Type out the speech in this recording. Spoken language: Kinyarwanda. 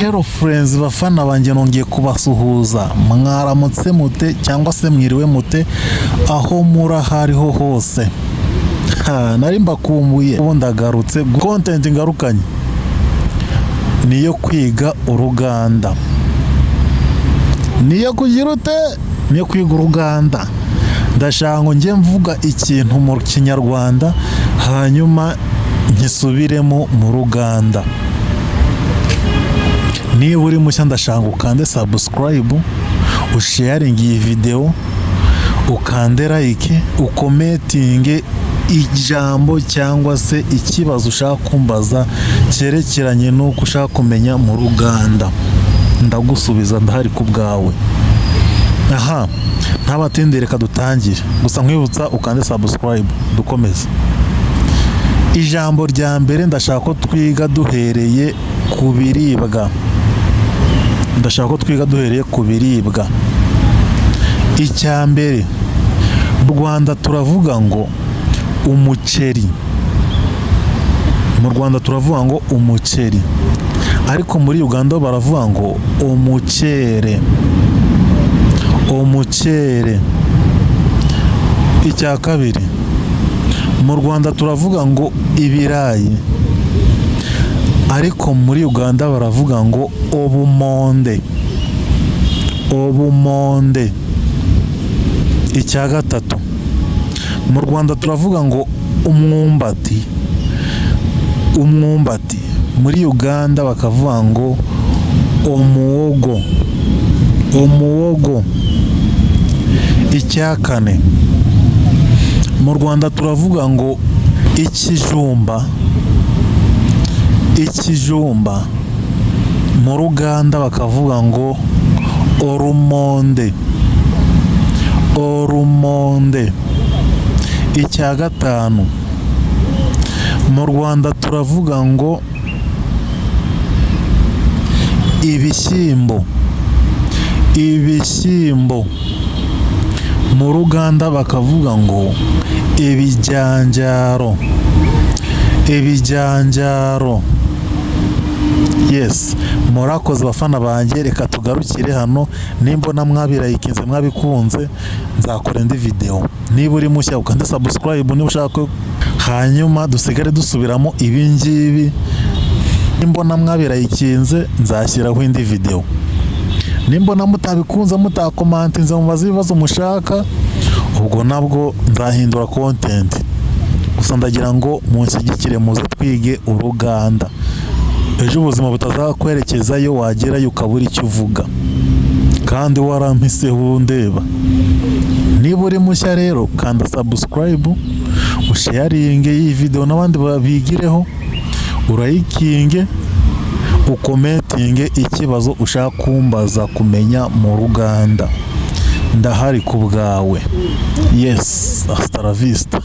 Hello friends, bafana banjye, nongeye kubasuhuza. Mwaramutse mute cyangwa se mwiriwe mute aho muri aho ariho hose? Ha, nari mbakumbuye, ubu ndagarutse. Content ngarukanye niyo kwiga uruganda, niyo kugira ute, niyo kwiga uruganda. Ndashaka ngo njye mvuga ikintu mu Kinyarwanda, hanyuma nkisubiremo mu ruganda. Niba uri mushya, ndashaka ukande subscribe, usharinge iyi video, ukande like, ucommentinge ijambo cyangwa se ikibazo ushaka kumbaza cyerekeranye n'uko ushaka kumenya mu ruganda. Ndagusubiza, ndahari ku bwawe. Aha ntabatinde, reka dutangire. Gusa nkwibutsa ukande subscribe, dukomeze. Ijambo rya mbere ndashaka ko twiga duhereye ku biribwa. Ndashaka ko twiga duhereye ku biribwa. Icya mbere, mu Rwanda turavuga ngo umuceri. Mu Rwanda turavuga ngo umuceri, ariko muri Uganda baravuga ngo omuceere, omuceere. Icya kabiri, mu Rwanda turavuga ngo ibirayi, ariko muri Uganda baravuga ngo obumonde, obumonde. Icya gatatu, mu Rwanda turavuga ngo umwumbati, umwumbati, muri Uganda bakavuga ngo omuwogo, omuwogo. Icya kane, mu Rwanda turavuga ngo ikijumba, ikijumba, mu ruganda bakavuga ngo orumonde, orumonde. Icya gatanu, mu Rwanda turavuga ngo ibishyimbo, ibishyimbo, mu ruganda bakavuga ngo ebijanjaalo, ebijanjaalo. Yes, murakoze bafana banjye. Reka tugarukire hano. Nimbona mwabirayikinze, mwabikunze, nzakora indi video. Niba uri mushya, ukande subscribe niba ushaka, hanyuma dusigare dusubiramo ibi ngibi. Nimbona mwabirayikinze, nzashyiraho indi video. Nimbona mutabikunze, mutacommentinze, mubaze ibibazo mushaka, ubwo nabwo nzahindura content. Gusa ndagira ngo munshyigikire, muze twige uruganda. Ejo ubuzima butazakwerekezayo, wagerayo ukabura icyo uvuga kandi warampiseho undeba. Niba uri mushya rero, kanda subscribe, usharinge iyi video n'abandi babigireho, urayikinge, ucommentinge ikibazo ushaka kumbaza kumenya mu ruganda. Ndahari ku bwawe. Yes, hasta la vista.